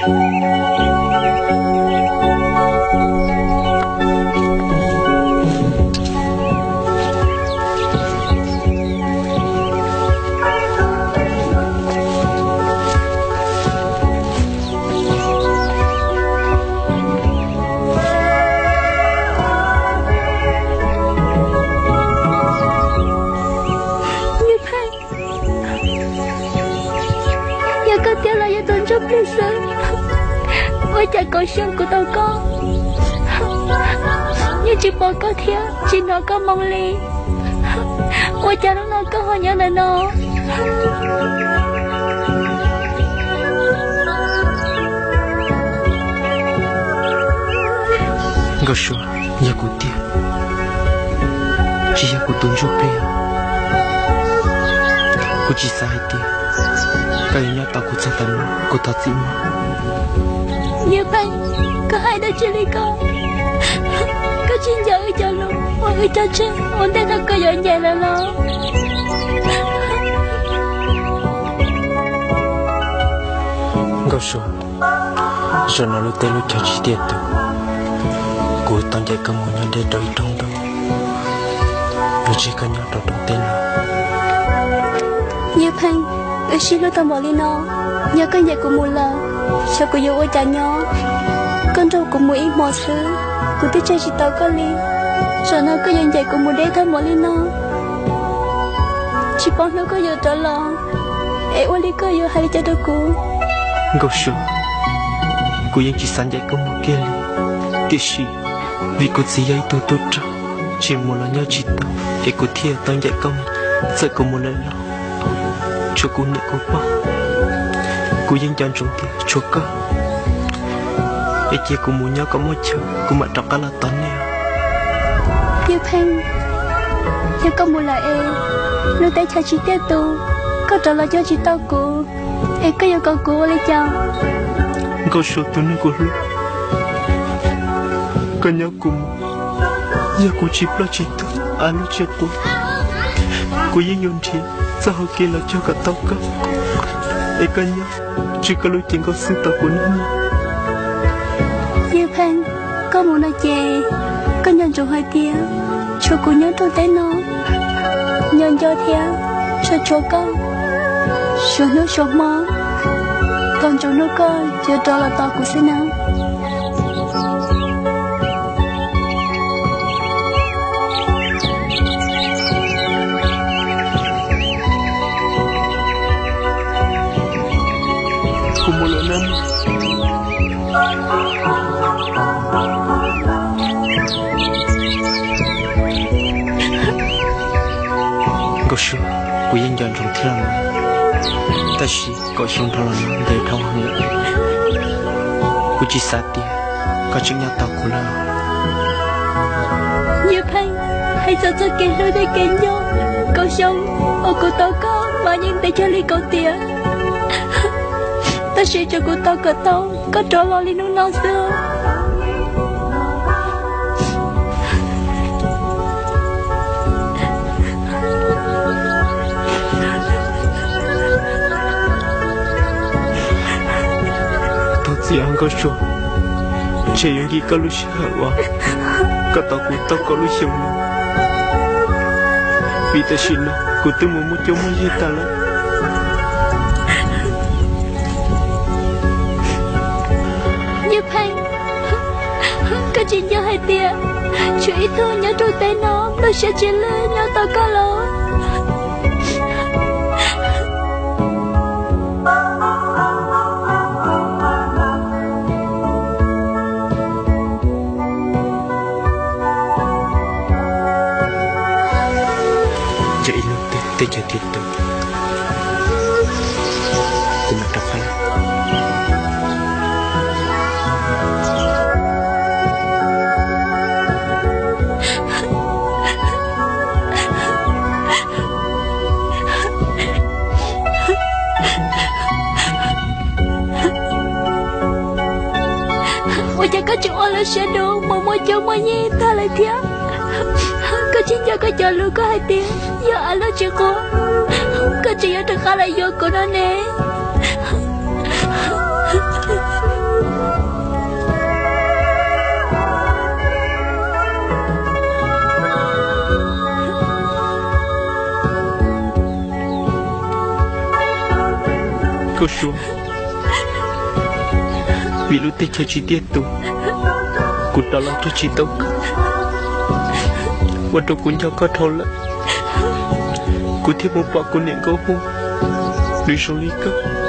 Yog koj tiag los yog tus ntsuj plig xwb, ua cas kaum xyoo kuv tau koj yeej tsis pom koj thiab tsis hnov koj moo li? Ua cas hnub no koj ho nyob ntawm no? Nkauj Sua, yog kuv tiag, tsis yog kuv tus ntsuj plig. Kuv tsis xav hais tias koj yuav nyob tos kuv txog tav no, kuv thov txim mog. Yawg Pheej, koj hais dab tsi li ko? Koj tsis nco wb cov lus uas wb cog tseg ua ntej thaum koj yuav ncaim lawm los? Nkauj Sua, zaum no lub teb lub chaw tsis tiaj tus, kuv tau ncaim koj mus nyob deb rau ib rooj ntuj, yuav tseg koj nyob rau rooj teb no. Yawg Pheej, wb sib hlub tau npaum li no, yog koj ncaim kuv mus lawm, xyov kuv yuav ua cas nyob. Koj nrog kuv mus ib hmo xwb, kuv twb tseg tsis tau koj li. Zaum no koj yuav ncaim kuv mus deb tag npaum li no, tsis paub hnub koj yuav rov los, es ua li koj yuav hais li cas rau kuv? Nkauj Sua, kuv yeej tsis xav ncaim koj mus kiag li, tiam sis vim kuv txiv yog ib tug tub rog, tsis mus los nyob tsis tau, es kuv thiaj tau ncaim koj mus. Txawm kuv mus lawm los tshuav kuv niam kuv pog, kuv yeej nco ntsoov tias tshuav koj. Es cia kuv mus nyob kom muaj chaw kuv mam rov qab los tos nej. Yawg Pheej, yog koj mus lawm es lub teb chaws tsis tiaj tus, koj rov los coj tsis tau kuv, es koj yuav kom kuv ua li cas? Nkauj Sua tus neeg kuv hlub, koj nyob kuv mus, yog kuv tsis ploj tsis tuag, av lub tsis quav, kuv yeej yuav nrhiav txoj hau kev los cog kom tau koj, es koj nyob tso koj lub cev nkauj xwb tos kuv nawb mog. Yawg Pheej, koj mus no ces koj nco ntsoov hais tias tshuav kuv nyob rooj teb no, nco nco thiab tshuav tshuav koj, suav hnub suav hmo, tos ntsoov hnub koj yuav rov los tos kuv xwb nawb. Kuv mus lawm nawb. Nkauj Sua, kuv yeej nco ntsoov thiab los mas, tab sis kaum xyoo dhau los no ntev dhau heev lawm, kuv tsis xav tias koj tseem nyob tos kuv lawm. Yawg Pheej, hais txog txoj kev hlub thiab kev nco, kaum xyoo uas kuv tau koj mas yeej ntev kiag li kaum tiam, tab sis tsuas kuv tau kom tau koj rov los li hnub no xwb. Thov txim os Nkauj Sua, ntshe yuav nkim koj lub sij hawm uas koj tos kuv tau kaum lub xyoo no, vim tam sim no kuv twb mus muaj cuab muaj yig tag lawm. Yawg Pheej, koj tsis nco hais tias tshuav ib tug nyob rau teb no nplooj siab tsis lwj nyob tos koj los? Yog ib hnub twg teb chaws tib tug, kuv mam rov qab los. Ua cas koj tseem ua lub siab dub mus muaj cuab muaj yig tag lawm thiab? Koj tsis nco koj cov lus koj hais tias yog av lub tsis quav, koj tseem yuav rov qab los yuav kuv no ne? Nkauj Suav, vim lub teb chaws tsis tiaj tus, kuv rov los twb tsis tau koj, ua rau kuv nco koj dhau lawm, kuv thiaj mus pom kuv niam Nkauj Hub, nws zoo li koj.